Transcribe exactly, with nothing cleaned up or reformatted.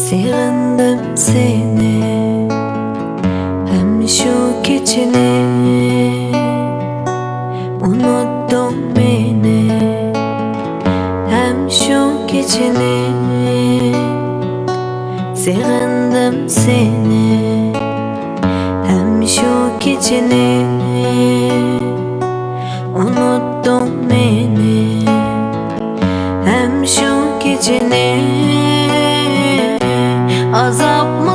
سېغىندىم سېنى ھەم شۇ كېچىنى، ئۇنۇتتۇڭ مېنى ھەم شۇ كېچىنى. سېغىندىم سېنى ھەم شۇ كېچىنى، ئۇنۇتتۇڭ مېنى ھەم شۇ كېچىنى. ئازابمۇ